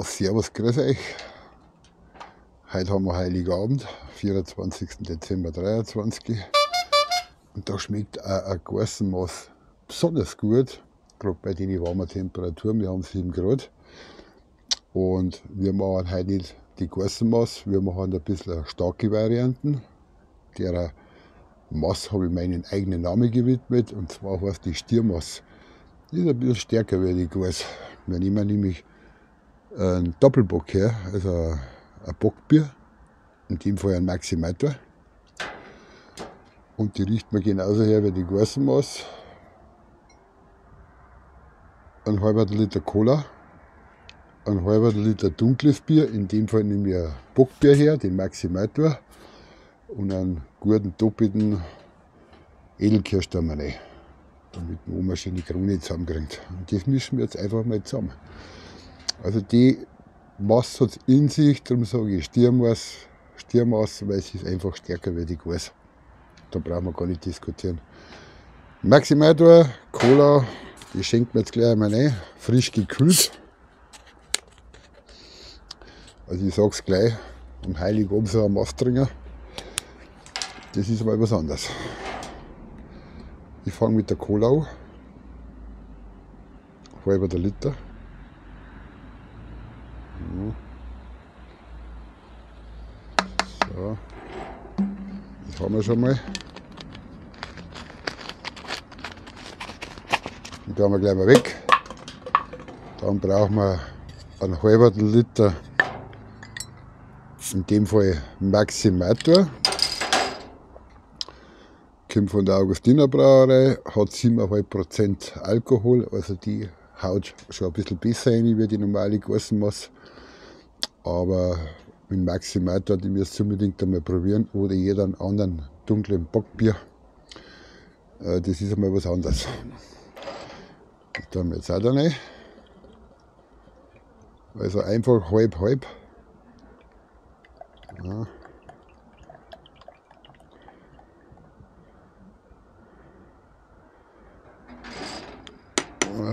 Servus, grüß euch. Heute haben wir Heiligabend, 24. Dezember 2023. Und da schmeckt auch ein Goaßnmaß besonders gut, gerade bei den warmen Temperaturen. Wir haben 7 Grad. Und wir machen heute nicht die Goaßnmaß, wir machen ein bisschen starke Varianten. Der Maß habe ich meinen eigenen Namen gewidmet, und zwar heißt die Stiermaß. Die ist ein bisschen stärker wie die Goaß. Wir nehmen nämlich einen Doppelbock her, also ein Bockbier, in dem Fall ein Maximator. Und die riecht man genauso her wie die Goaßnmaß. Ein halber Liter Cola, ein halber Liter dunkles Bier, in dem Fall nehme ich ein Bockbier her, den Maximator, und einen guten doppelten Edelkirsch da rein, damit man oben eine schöne Krone zusammenkriegt. Und das mischen wir jetzt einfach mal zusammen. Also die Masse hat's in sich, darum sage ich Stiermaß, Stiermaß, weil es ist einfach stärker wie die Goaß. Da brauchen wir gar nicht diskutieren. Maximator, Cola, die schenkt man jetzt gleich einmal rein, frisch gekühlt. Also ich sag's gleich, am Heiligabend so ein Maß trinken, das ist mal was anderes. Ich fange mit der Cola an, halber der Liter. So, das haben wir schon mal. Und da haben wir gleich mal weg. Dann brauchen wir einen halben Liter, in dem Fall Maximator. Kommt von der Augustiner Brauerei, hat 7,5% Alkohol, also die haut schon ein bisschen besser rein wie die normale Goaßnmaß. Aber mit Maximator, die müsst ihr unbedingt einmal probieren, oder jeden anderen dunklen Bockbier. Das ist einmal was anderes. Das tun wir jetzt auch da rein. Also einfach halb, halb. Ja.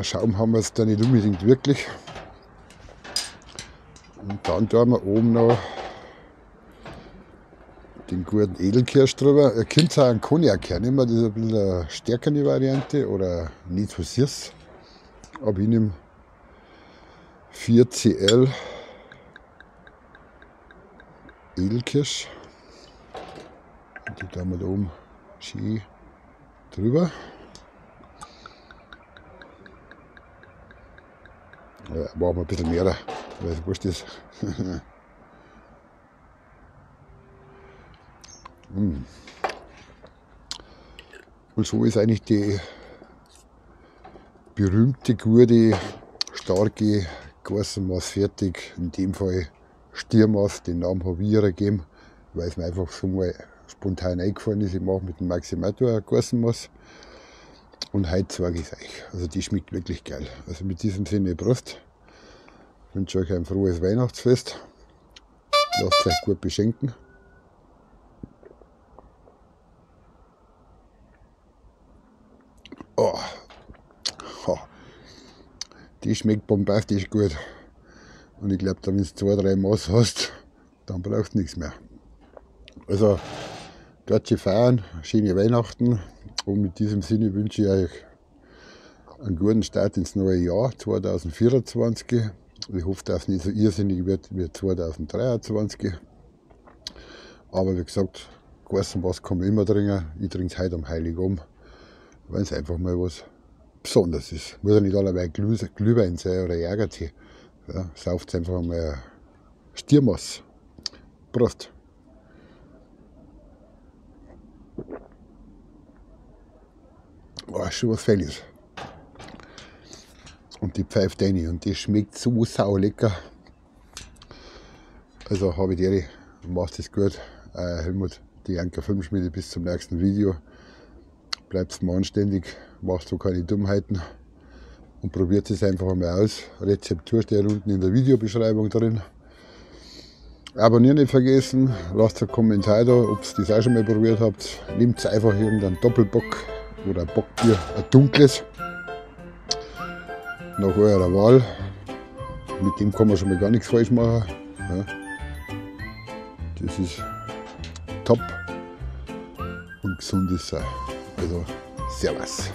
Schaum haben wir jetzt da nicht unbedingt wirklich. Und dann tun wir oben noch den guten Edelkirsch drüber. Ihr könnt auch einen Cognac hernehmen, das ist ein bisschen eine stärkere Variante oder nicht so süß. Aber ich nehme 4 cl Edelkirsch. Und die tun wir da oben schön drüber. Ja, machen wir ein bisschen mehr, weil es wurscht ist. Und so ist eigentlich die berühmte, gute, starke Goaßnmaß fertig. In dem Fall Stiermaß, den Namen habe ich ihr gegeben, weil es mir einfach so mal spontan eingefallen ist. Ich mache mit dem Maximator eine Goaßnmaß. Und heute zeige ich's euch. Also die schmeckt wirklich geil. Also mit diesem Sinne Prost. Ich wünsche euch ein frohes Weihnachtsfest. Lasst euch gut beschenken. Oh. Oh. Die schmeckt bombastisch gut. Und ich glaub, wenn du 2, 3 Maß hast, dann brauchst du nichts mehr. Also, dort feiern, schöne Weihnachten. Und mit diesem Sinne wünsche ich euch einen guten Start ins neue Jahr 2024. Ich hoffe, dass es nicht so irrsinnig wird wie 2023. Aber wie gesagt, Goaßnmaß kann man immer trinken. Ich trinke es heute am Heiligabend, weil es einfach mal was Besonderes ist. Muss ja nicht allerweil Glühwein sein oder Jägertee. Ja, sauft einfach mal Stiermaß. Prost! Oh, schon was Feines. Und die pfeift rein und die schmeckt so sau lecker. Also habe ich die Ehre, macht es gut. Helmut, die Anker Filmschmiede, bis zum nächsten Video. Bleibt mal anständig, macht so keine Dummheiten und probiert es einfach einmal aus. Rezeptur steht unten in der Videobeschreibung drin. Abonnieren nicht vergessen, lasst einen Kommentar da, ob ihr das auch schon mal probiert habt. Nehmt einfach irgendeinen Doppelbock oder ein Bockbier, ein dunkles, nach eurer Wahl. Mit dem kann man schon mal gar nichts falsch machen. Ja. Das ist top und gesund ist er. Also, Servus.